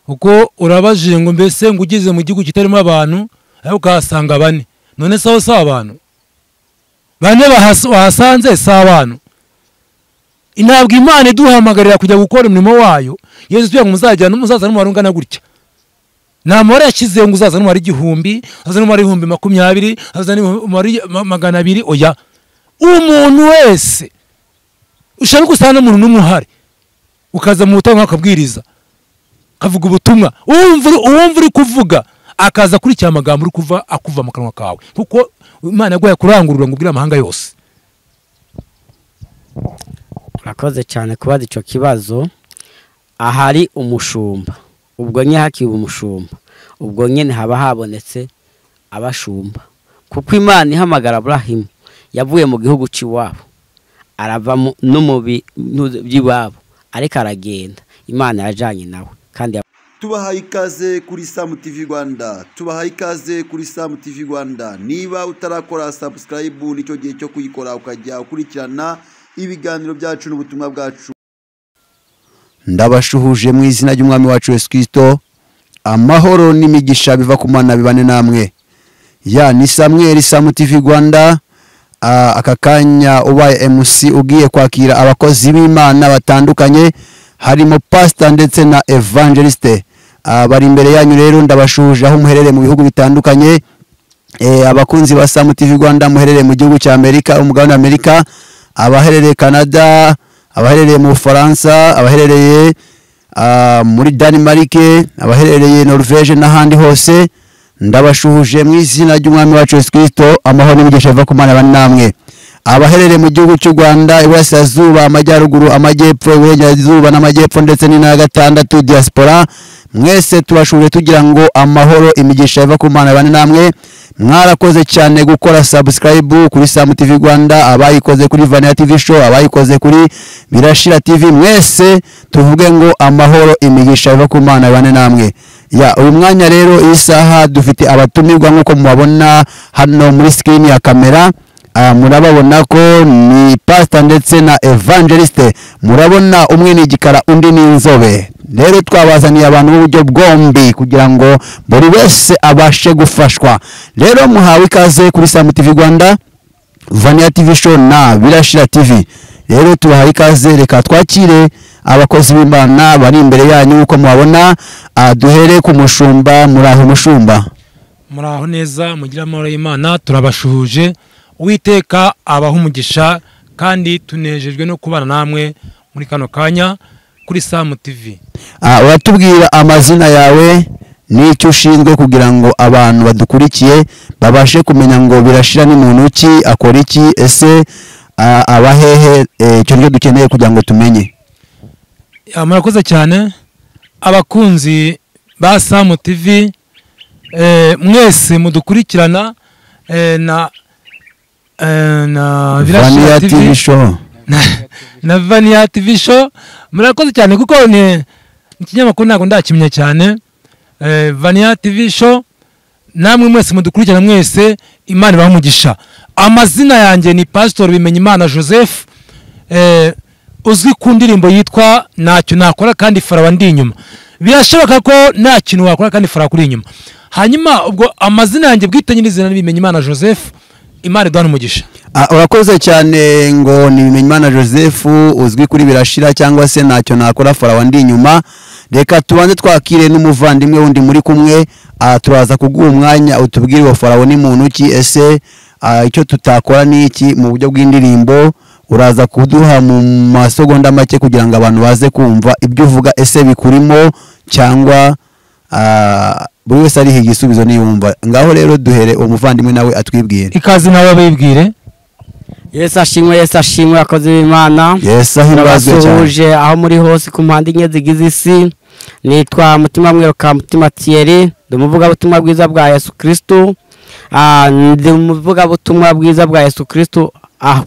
Uko urabajije ngo mbese ngo ugeze mu gihugu kitarimo abantu ariko ukahasanga bane, none se aho si abantu bane wahasanze si abantu? Ntabwo Imana iduhamagarira kujya gukora umurimo wayo. Yesu tuya ngo muzajyana muzaza n'umubare ungana gutya, nta mubare yashyizeho ngo uzaza n'umubare 1000, uzaza n'umubare 20,000, uzaza n'umubare 200. Oya, umuntu wese ushaka gusana n'umuntu n'umwe uhari, ukaza mu butumwa akabwiriza, akavuga ubutumwa, uwumva uri kuvuga akaza kurikira amagambo uri kuva akuva mu kanwa kawe, kuko Imana yaguhaye kurangurura ngo ubwire amahanga yose. Urakoze cyane kubaza icyo kibazo. Ahari umushumba, ubwo nyine hakiba umushumba, ubwo nyine haba habonetse abashumba, kuko Imana ihamagara Aburahimu yavuye mu gihugu cy'iwabo, arava no mu by'iwabo, ariko aragenda, Imana yajanye nawe. Kandi tubahaye ikaze kuri Sam TV Rwanda, tubahaye ikaze kuri Sam TV Rwanda. Niba utarakora subscribe, nicyo gihe cyo kuyikora ukajya ukurikirana ibiganiro byacu n'ubutumwa bwacu. Ndabashuhuje mu izina ry'Umwami wacu Yesu Kristo, amahoro n'imigisha biva ku Mana bibane namwe. Ya ni Samuel, Sam TV Rwanda. Aka kanya ubaye MC ugiye kwakira abakozi b'Imana batandukanye, harimo pastor ndetse na evangeliste. Bari imbere yanyu rero, ndabashuhuje aho muherereye mu bihugu bitandukanye. Abakunzi ba Sam TV Rwanda muherereye mu gihugu cya Amerika, umugabane wa Amerika, abaherereye Canada, abaherereye mu Bufaransa, abaherereye muri Denmark, abaherereye Norvege n'ahandi hose, ndabashuhuje mu izina ry'Umwami wacu Yesu Kristo, amahoro n'imigisha biva ku Mana bane namwe. Abaherereye mu gihugu cy'u Rwanda, iburasirazuba, amajyaruguru, amajyepfo, iburengerazuba n'amajyepfo ndetse n'intara gatandatu diaspora, mwese tubashuhuje tugira ngo amahoro imigisha biva ku Mana bane namwe. Mwarakoze cyane gukora subscribe kuri Sam TV Rwanda, abayikoze kuri Vania TV Show, abayikoze kuri Birashira TV, mwese tuvuge ngo amahoro imigisha biva ku Mana bane namwe. Ya uyu mwanya rero isaha dufite abatumirwa nkuko mubabona hano muri screen ya kamera. Murababona ko ni pastor ndetse na evangeliste. Murabona umwe ni igikara undi ni inzobe. Rero twabazaniye abantu b'uburyo bwombi kugira ngo buri wese abashe gufashwa. Rero muhawe ikaze kuri Sam TV Rwanda, Vania TV Show na Birashira TV. Rero tubahaye ikaze, reka twakire abakozi b'Imana bari imbere yanyu nkuko mubabona. Duhere ku mushumba. Muraho mushumba? Muraho neza, mugira amahoro y'Imana, turabashuhuje. Uwiteka abaha umugisha, kandi tunejejwe no kubana namwe muri kano kanya kuri Sam TV. Uratubwira amazina yawe n'icyo ushinzwe kugira ngo abantu badukurikiye babashe kumenya ngo Birashira ni muntu ki, akora iki, ese abahehe, icyo nicyo dukeneye kugira ngo tumenye. Murakoze cyane abakunzi ba Sam TV, mwese mudukurikirana na Birashira TV Show na Vania TV Show. Murakoze cyane kuko ni ikinyamakuru ntabwo ndakimenya cyane. Vania TV Show, namwe mwese mudukurikirana mwese, Imana ibahe umugisha. Amazina yanjye ni Pastor Bimenyimana Joseph, uzwi ku ndirimbo yitwa Ntacyo Nakora kandi Farawo ndi inyuma. Birashoboka ko nta kintu wakora kandi Farawo kuri inyuma. Hanyuma ubwo amazina yanjye bwite nyirizina ni Bimenyimana Joseph. Imana iduhane umugisha. Urakoze cyane. Ngo ni Bimenyimana Joseph uzwi kuri Birashira cyangwa se Ntacyo Nakora Farawo ndi inyuma. Reka tubanze twakire n'umuvandimwe wundi muri kumwe. Turaza kuguha umwanya utubwire uwo Farawo ni muntu ki, ese icyo tutakora ni iki mu buryo bw'indirimbo. Uraza kuduha mu masegonda make kugira ngo abantu baze kumva ibyo uvuga, ese bikurimo cyangwa buri wese ariho igisubizo niyumva. Ngaho rero duhere umuvandimwe nawe atwibwire. Ikaze nawe abibwire. Yesu ashimwe, Yesu ashimwe, abakozi b'Imana. Yesu ahimbazwe cyane. Aho muri hose ku mpande enye zigize isi. Nitwa Mutima Mwiruka Mutima Thierry, ndi umuvugabutumwa bwiza bwa Yesu Kristo. Ndi umuvugabutumwa bwiza bwa Yesu Kristo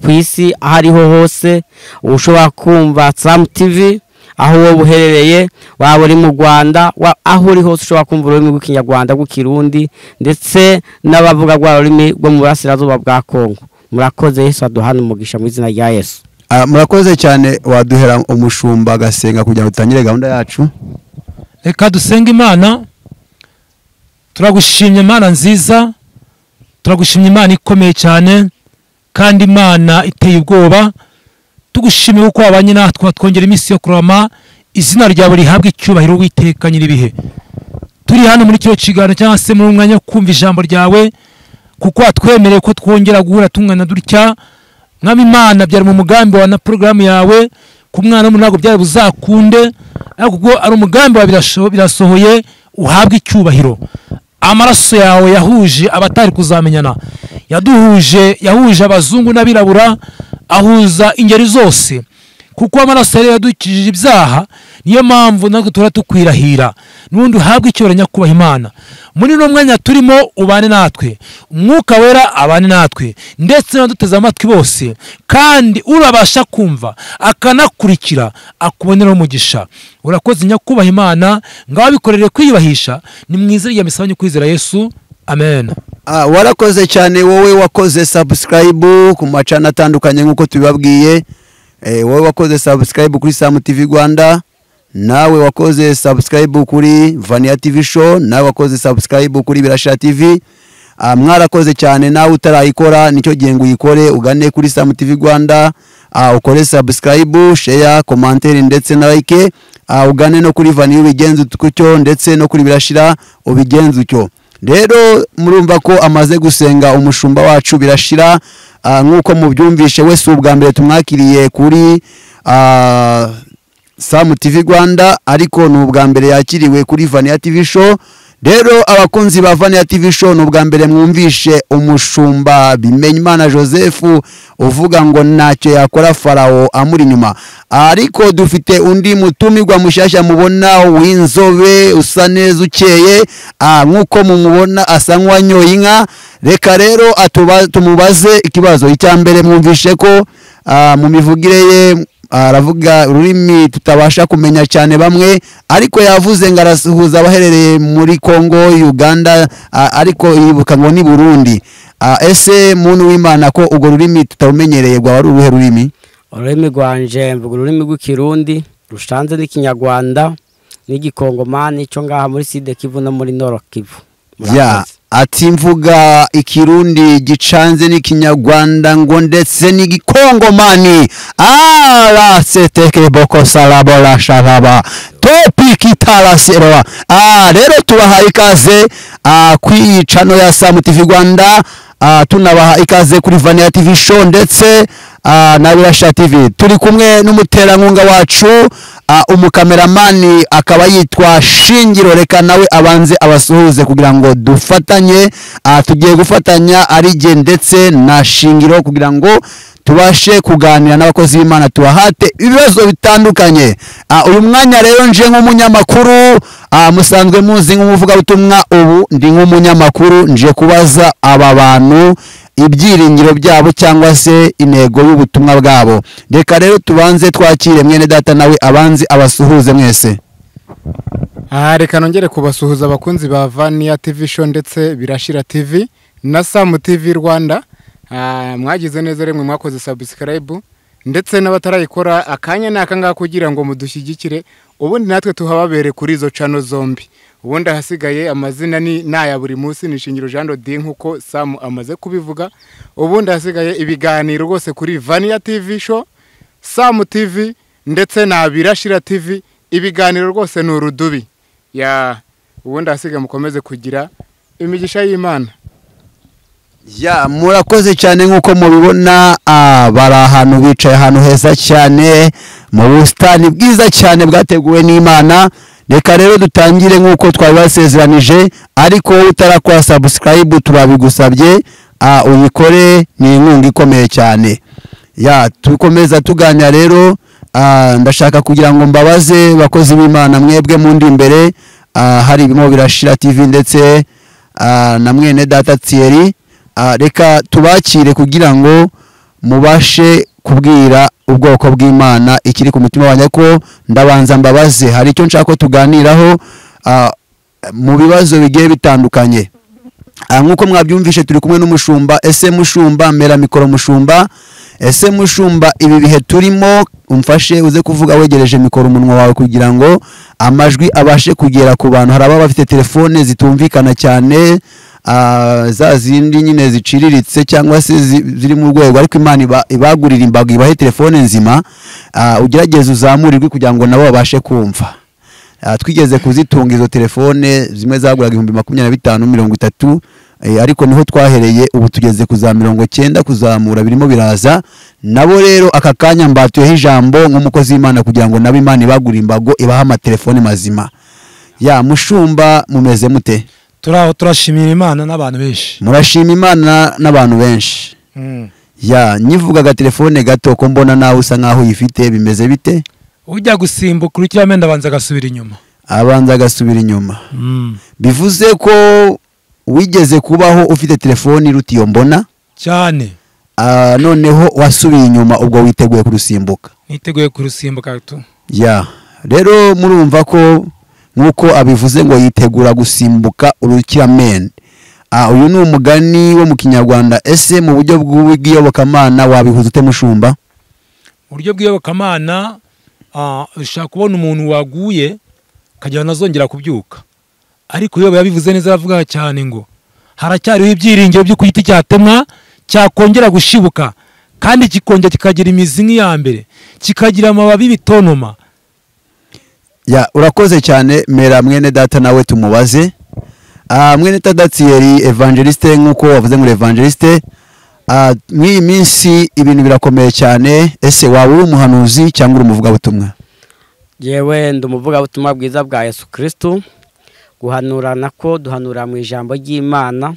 ku isi aho ariho hose. Ushobora kumva Sam TV aho wowe uherereye, waba uri mu Rwanda, aho uri hose ushobora kumva ururimi rw'Ikinyarwanda, rw'Ikirundi, ndetse n'abavuga rwa rurimi rwo mu burasirazuba bwa Kongo. Murakoze, Yesu aduhane umugisha mu izina rya Yesu. Murakoze cyane. Waduhera umushumba agasenga kugira ngo dutangire gahunda yacu. Reka dusenge Imana. Turagushimye Imana nziza, turagushimye Imana ikomeye cyane kandi Imana iteye ubwoba. Tugushimiye uko wabanye natwe, twongera iminsi yo kurama, izina ryawe rihabwe icyubahiro Uwiteka nyiribihe. Turi hano muri cyo kiganiro cyangwa se mu mwanya wo kumva ijambo ryawe, kuko watwemereye ko twongera guhura tungana dutya. Mwami Imana, byari mu mugambi wa na programu yawe ku mwana w'umuntu ntabwo byari buzakunde, ariko kuko ari umugambi wawe birasohoye, uhabwe icyubahiro. Amaraso yawe yahuje abatari kuzamenyana, yaduhuje, yahuje abazungu n'abirabura, ahuza ingeri zose, kuko amaraso yawe yadukijije ibyaha. Niyo mpamvu natwe tura tukwirahira n'ubundi uhabwe icyubahiro Nyakubaha Imana. Muri uno mwanya turimo ubane natwe, Umwuka Wera abane natwe, ndetse n'abaduteze amatwi bose, kandi urabasha kumva akanakurikira akubonera umugisha. Urakoze Nyakubaha Imana, ngaho bikorere kwiyubahisha, ni mwiza rya misabanye kwizera Yesu, amen. Warakoze cyane wowe wakoze subscribe ku macana atandukanye nk'uko tubibabwiye. Wowe wakoze subscribe kuri Sam TV Rwanda, nawe wakoze subscribe kuri Vania TV Show, nawe wakoze subscribe kuri Birashira TV. Mwarakoze cyane. Nawe utarayikora nicyo gihe ngo uyikore, ugane kuri Sam TV Rwanda, ukore subscribe, share, commentaire ndetse na like. Ugane no kuri Vania ubigenze utyo, ndetse no kuri Birashira ubigenze utyo. Rero murumva ko amaze gusenga umushumba wacu Birashira. Nk'uko mubyumvishe wese, ubwa mbere tumwakiriye kuri Sam TV Rwanda, ariko ni ubwa mbere yakiriwe kuri Vania TV Show. Rero abakunzi ba Vania TV Show, ni ubwa mbere mwumvishe umushumba Bimenyimana Joseph uvuga ngo ntacyo yakora Farawo amuri inyuma. Ariko dufite undi mutumirwa mushyashya mubona w'inzobe usa neza ukeye, nk'uko mumubona asa nk'uwanyoye inka. Reka rero tumubaze ikibazo. Icya mbere, mwumvishe ko mu mivugire ye aravuga ururimi tutabasha kumenya cyane bamwe, ariko yavuze ngo arasuhuza abaherereye muri Kongo, Uganda, ariko yibuka ngo ni Burundi. Ese muntu w'Imana, ko urwo rurimi tutarumenyereye, rwaba ari uruhe rurimi? Ururimi rwanje, mvuga ururimi rw'Ikirundi rushanze n'Ikinyarwanda n'Igikongomani cyo ngaha muri Sud Kivu no muri Nord Kivu. Ya, ati mvuga Ikirundi gicanze n'Ikinyarwanda ngo ndetse n'Igikongomani. Ala seteke boko salabola sharaba topiki tarasirwa. Rero tubaha ikaze kuri channel ya Sam TV Rwanda, tunabaha ikaze kuri Vania TV Show ndetse na Birasha TV. Turi kumwe n'umuterankunga wacu, umukameramani akaba yitwa Shingiro. Reka nawe abanze abasuhuze kugira ngo dufatanye. Tugiye gufatanya ari jye ndetse na Shingiro kugira ngo tubashe kuganira n'abakozi b'Imana, tubahate ibibazo bitandukanye. Uyu mwanya rero nje nk'umunyamakuru, musanzwe muzi nk'umuvugabutumwa, ubu ndi nk'umunyamakuru nje kubaza aba bantu ibyiringiro byabo cyangwa se intego y'ubutumwa bwabo. Reka rero tubanze twakire mwene data, nawe abanze abasuhuze mwese. Reka nongere kubasuhuza abakunzi ba Vania TV Show ndetse Birashira TV na Sam TV Rwanda. Mwagize neza rimwe mwakoze subscribe, ndetse n'abatarayikora akanya naka ngaka kugira ngo mudushyigikire, ubundi natwe tuhababere kuri izo channel zombi. Ubundi ahasigaye amazina ni naya buri munsi ni Shingiro Jean Dodi nkuko Sam amaze kubivuga. Ubundi ahasigaye ibiganiro rwose kuri Vania TV Show, Sam TV ndetse na Birashira TV, ibiganiro rwose ni urudubi. Ya, ubundi ahasigaye mukomeze kugira imigisha y'Imana. Ya, murakoze cyane. Nk'uko mubibona, bari ahantu bicaye ahantu heza cyane mu busitani bwiza cyane bwateguwe n'Imana. Reka rero dutangire nk'uko twabibasezeranije, ariko wowe utarakora subscribe turabigusabye, uyikore, ni inkunga ikomeye cyane. Ya, tukomeza tuganira rero. Ndashaka kugira ngo mbabaze bakozi b'Imana mwebwe mundi imbere, hari ibimo Birashira TV ndetse na mwene data Thierry. Reka tubakire kugira ngo mubashe kubwira ubwoko bw'Imana ikiri ku mutima wanjye, ko ndabanza mbabaze hari icyo nshaka ko tuganiraho mu bibazo bigiye bitandukanye. Nk'uko mwabyumvishe turi kumwe n'umushumba. Ese mushumba, mera mikoro mushumba, Ese mushumba, ibi bihe turimo, umfashe uze kuvuga wegereje mikoro umunwa wawe kugira ngo amajwi abashe kugera ku bantu. Hari ababa bafite telefone zitumvikana cyane, za zindi nyine ziciriritse cyangwa se ziri mu rwego, ariko Imana ibagurira imbago ibahe telefone nzima. Ugerageze uzamure ijwi kugira ngo nabo babashe kumva. Twigeze kuzitunga izo telefone, zimwe zaguraga 25,000 30, ariko niho twahereye, ubu tugeze ku za 90 kuzamura, birimo biraza. Nabo rero aka kanya mbatuyeho ijambo nk'umukozi w'Imana kugira ngo nabo Imana ibagurire imbago ibahe amatelefone mazima. Ya mushumba, mumeze mute? Turaho, turashimira Imana n'abantu benshi. Murashima Imana n'abantu benshi. Ya nyivugaga telefone gato ko mbona nawe usa nkaho uyifite, bimeze bite? Ujya gusimbuka urukiramende abanza agasubira inyuma. Abanza agasubira inyuma. Bivuze ko wigeze kubaho ufite telefone iruta iyo mbona cyane. Noneho wasubiye inyuma, ubwo witeguye kurusimbuka? Niteguye kurusimbuka tu. Ya rero murumva ko nkuko abivuze ngo yitegura gusimbuka urukiramende. Uyu ni umugani wo mu Kinyarwanda. Ese mu buryo bw'iyobokamana wabihuza ute mushumba? Mu buryo bw'iyobokamana, ushaka kubona umuntu waguye akajya anazongera kubyuka, ariko iyo yabivuze neza aravuga cyane ngo haracyariho ibyiringiro byo ku giti cyatemwa cyakongera gushibuka, kandi kikongera kikagira imizi nk'iya mbere, kikagira amababi bitonoma. Ya urakoze cyane. Mera mwene data nawe tumubaze. Mwene data Thierry Evangeliste, nkuko wavuze muri Evangeliste, mw'iyi minsi ibintu birakomeye cyane. Ese waba uri umuhanuzi cyangwa uri umuvugabutumwa? Yewe ndi umuvugabutumwa bwiza bwa Yesu Kristo. Guhanura nako duhanura mu ijambo ry'Imana,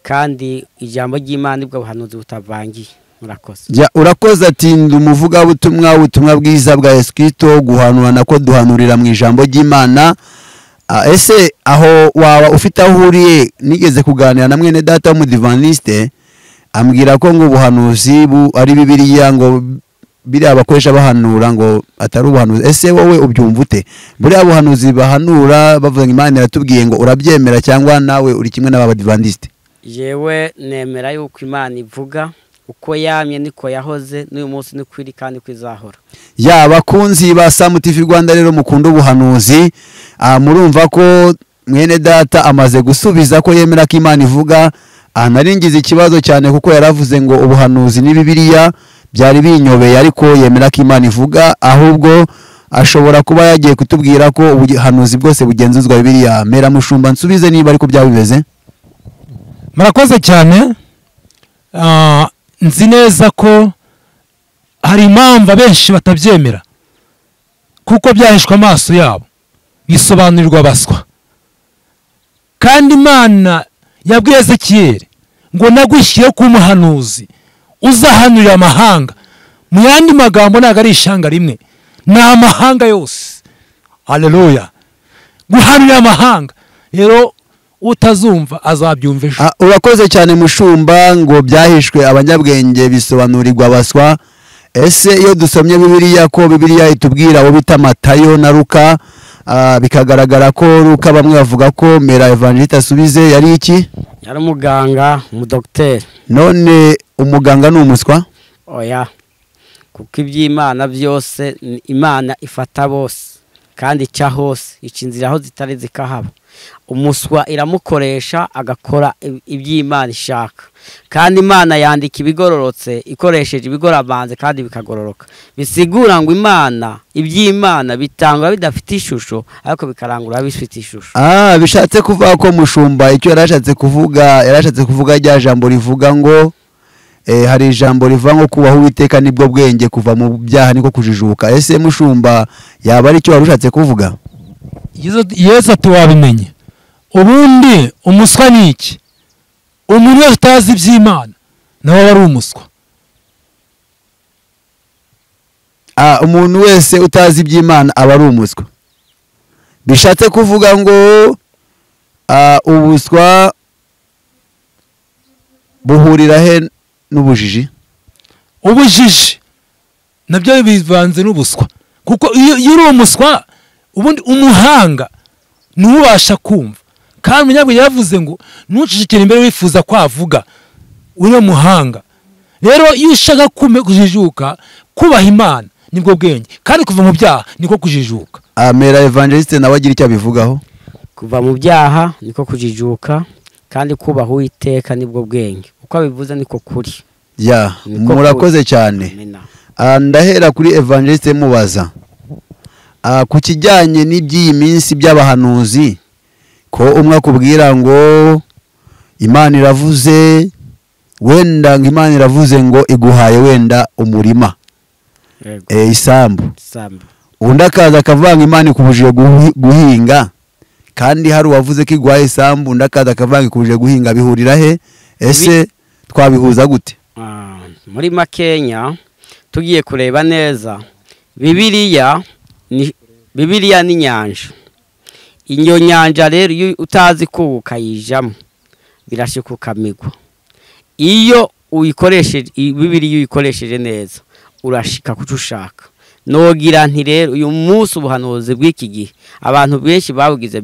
kandi ijambo ry'Imana nibwo buhanuzi butavangiye. Murakoze. Ya urakoze. Ati ndi umuvugabutumwa ubutumwa bwiza bwa Yesu Kristo, guhanura nako duhanurira mu ijambo ry'Imana. Ese aho waba ufite aho uhuriye? Nigeze kuganira na mwene data w'umudivantiste, ambwira ko ngo ubuhanuzi ari Bibiliya, ngo biriya bakoresha bahanura ngo atari ubuhanuzi. Ese wowe ubyumva ute? Buriya buhanuzi bahanura bavuga ngo Imana iratubwiye, ngo urabyemera cyangwa nawe uri kimwe n'abadivantiste? Yewe nemera yuko Imana ivuga, uko yamye niko yahoze, n'uyu munsi niko iri kandi ko izahora. Ya bakunzi ba Sam TV Rwanda rero mukunda ubuhanuzi, murumva ko mwene data amaze gusubiza ko yemera ko Imana ivuga. Naringize ikibazo cyane kuko yaravuze ngo ubuhanuzi ni Bibiliya, byari binyobeye, ariko yemera ko Imana ivuga, ahubwo ashobora kuba yagiye kutubwira ko ubuhanuzi bwose bugenzuzwa Bibiliya. Mera mushumba nsubize niba ariko byabimeze. Murakoze cyane. Nzi neza ko hari impamvu abenshi batabyemera, kuko byahishwe amaso yabo, bisobanurirwa abaswa. Kandi Imana yabwiye Ezekiyeli ngo nagushyire ku muhanuzi uzahanurira amahanga. Mu yandi magambo ntabwo ari ishanga rimwe, ni amahanga yose. Haleluya! Guhanurira amahanga rero utazumva azabyumva ejo. Urakoze cyane mushumba, ngo byahishwe abanyabwenge bisobanurirwa abaswa. Ese iyo dusomye Bibiliya, ko Bibiliya itubwira abo bita Matayo na Luka, bikagaragara ko Luka bamwe bavuga ko Mera Evangeliste asubize yari iki? Yari umuganga, umudokiteri. None umuganga ni umuswa? Oya, kuko iby'Imana byose Imana ifata bose kandi ica hose, ica inzira aho zitari zikahaba. Umuswa iramukoresha agakora iby'Imana ishaka, kandi Imana yandika ibigororotse ikoresheje ibigorabanze kandi bikagororoka. Bisigura ngo Imana iby'Imana bitangwa bidafite ishusho, ariko bikarangura bifite ishusho. Bishatse kuvuga ko mushumba icyo yarashatse kuvuga, yarashatse kuvuga rya jambo rivuga ngo hari ijambo rivuga ngo kubaho Uwiteka nibwo bwenge, kuva mu byaha niko kujijuka. Ese mushumba yaba ari cyo warushatse kuvuga? Yesu ati wabimenye. Ubundi umuswa ni iki? Umuntu wese utazi iby'Imana nawe ari umuswa. Umuntu wese utazi iby'Imana aba ari umuswa. Bishatse kuvuga ngo ubuswa buhurira he n'ubujiji? Ubujiji nabyo bivanze n'ubuswa, kuko iyo uri umuswa ubundi umuhanga ntubasha kumva. Kandi umunyabwenge yavuze ngo ntucecekere imbere wifuza kwavuga uri muhanga. Rero iyo ushaka kujijuka, kubaha Imana nibwo bwenge, kandi kuva mu byaha niko kujijuka. Amera Evangeliste nawe agira icyo abivugaho. Kuva mu byaha niko kujijuka, kandi kubaha Uwiteka nibwo bwenge. Uko abivuze niko kuri. Ya, murakoze cyane. Ndahera kuri Evangeliste mubaza ku kijyanye n'iby'iyi minsi by'abahanuzi, ko umwe akubwira ngo Imana iravuze, wenda ngo Imana iravuze ngo iguhaye wenda umurima, isambu, undi akaza akavuga ngo Imana ikubujije guhinga, kandi hari uwavuze ko iguhaye isambu, undi akaza akavuga ngo ikubujije guhinga, bihurira he? Ese twabihuza gute? Muri makenya tugiye kureba neza, Bibiliya ni inyanja. Iyo nyanja rero iyo utazi koga ukayijamo birashika ukamigwa. Iyo uyikoresheje Bibiliya, iyo uyikoresheje neza urashika kuco ushaka. Nogira nti rero uyu munsi ubuhanuzi bw'iki gihe abantu benshi babugize